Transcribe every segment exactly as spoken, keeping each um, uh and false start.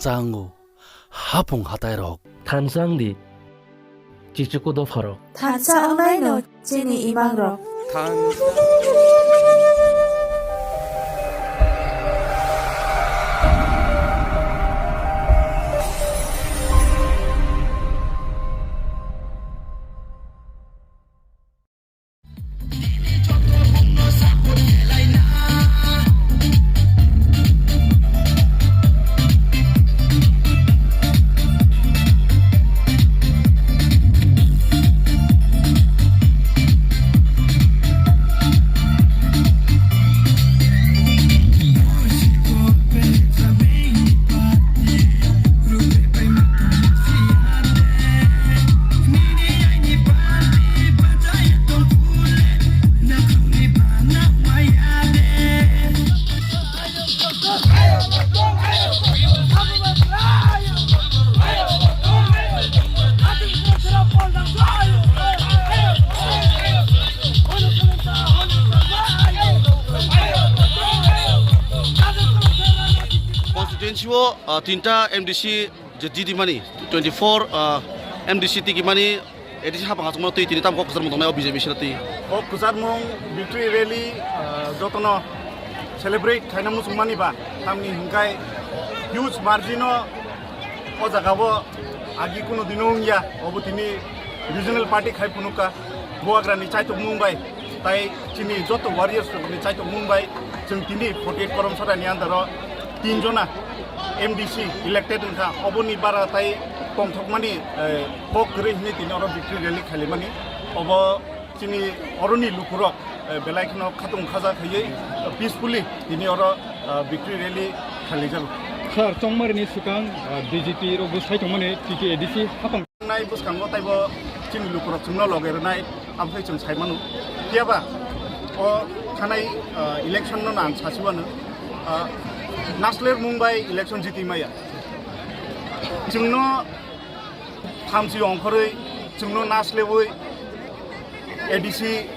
Chango, hapung hatairok. Thansa wngdi, chichuku dopharok. Thansa wngnaino chini imangrok. Constituency o, ah, tinta M D C je titi mani, twenty four, ah, M D C tiki mani, A D C hapang achukmano twi tini tamo kok kwchar mung tongnai o B J P sira twi. Kok kwchar mung victory rally, ah, jotono celebrate khaina muchung mani ba, tamni hwnkhai huge margin o, o jaga o agi kunu dino wngya, obo tini regional party khai phunukha, Bubagrani chaitok mung bai. Tai chini joto warriors rokni chaitok mung bai chwng tini forty eight Karamsara ni under o tin jona M D C elected wngkha, oboni bara tai tongthokmani, eh, kok kwrwi hwnwi tini oro victory rally khailaimani. Obo chini oroni lukurok, eh, belai kheno khatung khaja khaiwi, eh, peacefully tini oro, eh, victory rally khailaijak. Sir, chongmarini swkang, eh, B J P rok bwsai tongmani T T A D C hapang. Nai bwskango taibo chini lukurok chwngno loge rwnai, aboni chwng sai mano. Phiyaba o thanai, ah, election no ang sasiwano, ah, nasler mung bai election jiti maya. Chwngno thamchi ongkhorwi chwngno naslewi A D C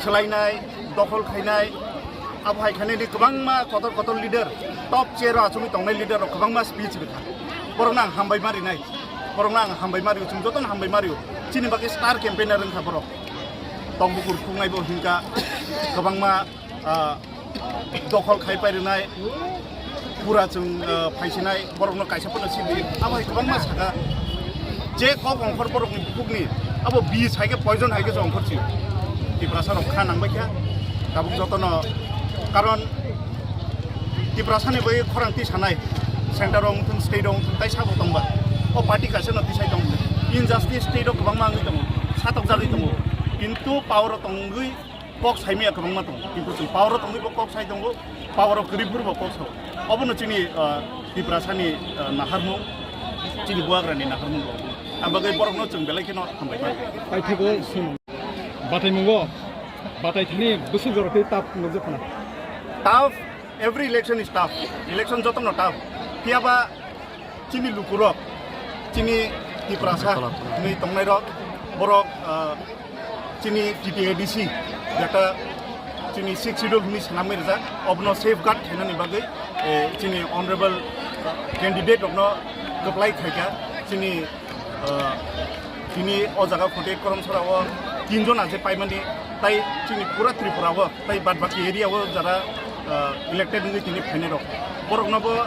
swlainai, dokhol khainai, abo hai khainai ni kwbangma kotor kotor leader, top chair o achugwi tongnai leader rok kwbangma speech rwkha. Borokno ang hambai ma rinai, borokno ang hambai ma rio, chwng jotono hambai ma rio. Chini bagwi star campaigner wngkha borok. Tongbukur khungnai bo hinkha kwbangma, ah, dokhol khai pai rwnai, pura chwng, ah, phaisinai, borokno kaisa phano sidi. Abo hai kwbangma saka. Je kok ongkhor borokni bukhukni, abo bis hai khe poison hai khe se ongkhor si. Tiprasa rok kha nang bai kha. Tabuk jotono, karon Tiprasa ni bai khorang tisanai, center o wngthung, state o wngthung, tai sabo tongba. O party kaisa no tisai tong. Injustice state o kwbangma wngwi tongo, satok jagwi tongo. Kintu power o tongwi kok saimaya kwbangma tongo, kintu chwng power o tongwi bo kok sai tongo, power o kwrwi phuru bo kok sao. Obono chini, ah, Tiprasani, ah, naharmung, chini Bubagrani naharmung rok. Ang bagwi borokno chwng belai kheno hambai mano. Paithago swng. Bataimungo, batai thani bwswk jorok tei tap nukjak khna. Tough, every election is tough. Election jotono tough. Phiyaba chini lukurok, chini Tiprasa hwnwi tongnairok, borok, ah, chini T T A D C, jeta chini Sixth Schedule hwnwi swnamwi rijak, obono safeguard khainani bagwi, eh, chini honorable candidate rokno kwplai khaikha, chini, ah, tini o jaga forty eight Karamsara o tin jona je paimani, tai chini pura Tripura o, tai badbaki area o jara, ah, elected wngwi tini phainairok, boroknobo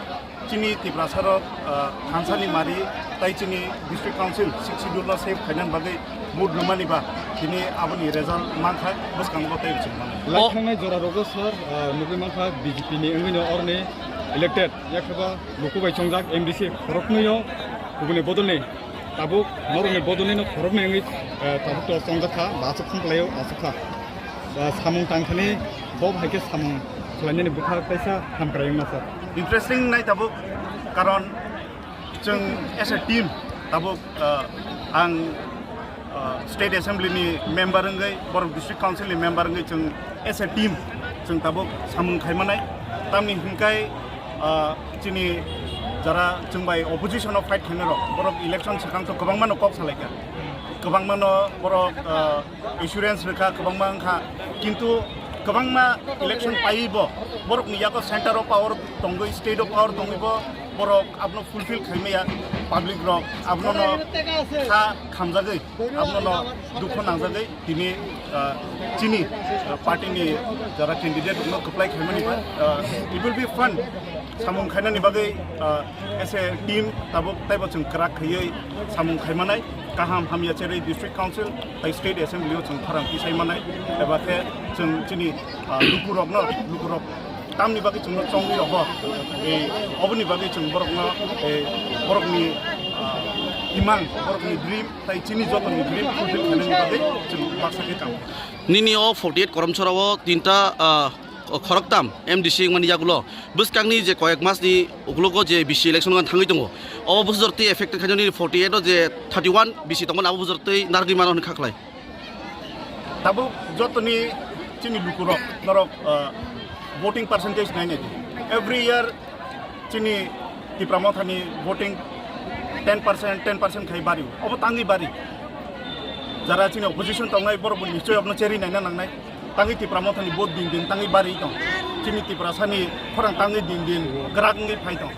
chini Tiprasa rok, ah, thansani mari tai chini District Council Sixth Schedule no save khainani bagwi vote rwmani ba tini aboni result mankha, bwskango tei rwchapmani. Laithangnai jora rogo sir, ah, nugwi mankha B J P ni wngwino oroni elected, yakheba luku bai chongjak M D C khoroknwio kubuni bodolni tabuk norokni bodolnino khoroknwi wngwi, ah, tabuk to chongjakha, ba aswk thangkhlaio, aswk kha. Ba samung tangthani bo hai khe samung khlainani bwkha kaisa hamkrai wngma sir. Interesting nai tabuk, karon chwng as a team tabuk, ah, ang, ah, State Assembly ni member wngwi, borok District Council ni member wngwi chwng as a team chwng tabuk samung khaimanai. Tamni hwnkhai, ah, chini jara chwng bai opposition o fight khainai rok, borok election swkang to kwbangma no kok salaikha, kwbangma no borok, ah, assurance rwkha, kwbangma wngkha, kintu kwbangma election paiwi bo borokni yago center o power tongwi, state o power tongwi bo Borok abono fulfill khaimaya, public rok abono no kha khamjagwi, abono no dukho nangjagwi tini, ah, chini, ah, party ni jara candidate rokno kwplai khaimani ba, ah, it will be fun. Samung khainani bagwi, ah, as a team tabuk taibo chwng kwrak khaiwi samung khaimanai, kaham hamya cherwi district council tai state assembly o chwng khorang tisai manai, eba khe chwng chini, ah, lukurokno, lukurok tamni bagwi chwngno chongwi rogo, ei, oboni bagwi chwng borokno, ei, borokni, ah, imang, borokni dream, tai chini jotoni dream fulfill khainani bagwi chwng baksa khe tamo. Nini o forty eight Karamchara o tinta, ah, khoroktam M D C wngmani yagulo bwskangni je koyek masni ukologo je B C election wngna thangwi tongo, o bujor twi affected khainani forty eight o je thirty one B C tongmani abo bujor twi narwgwi mano hwnwi kha khlai. Tabuk jotoni chini lukurok norok, ah, voting percentage nainai di. Every year chini Tipra Mothani voting ten percent, ten percent khai bari. Obo tangwi bari. Jara chini opposition tongnai borok bo nichoi abono cheri naina nangnai. Tangwi Tipra Mothani vote din din tangwi bari tong. Chini Tiprasani khorang tangwi din din grak wngwi phai tong.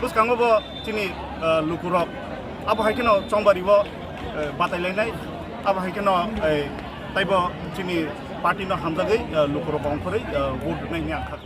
Bwskango bo chini, ah, lukurok abo hai kheno chongbari o, eh, batai lainai, abo hai kheno, eh, taibo chini party no hamjagwi, eh, lukurok ongkhorwi, eh, vote rwnai hwnwi ang kha.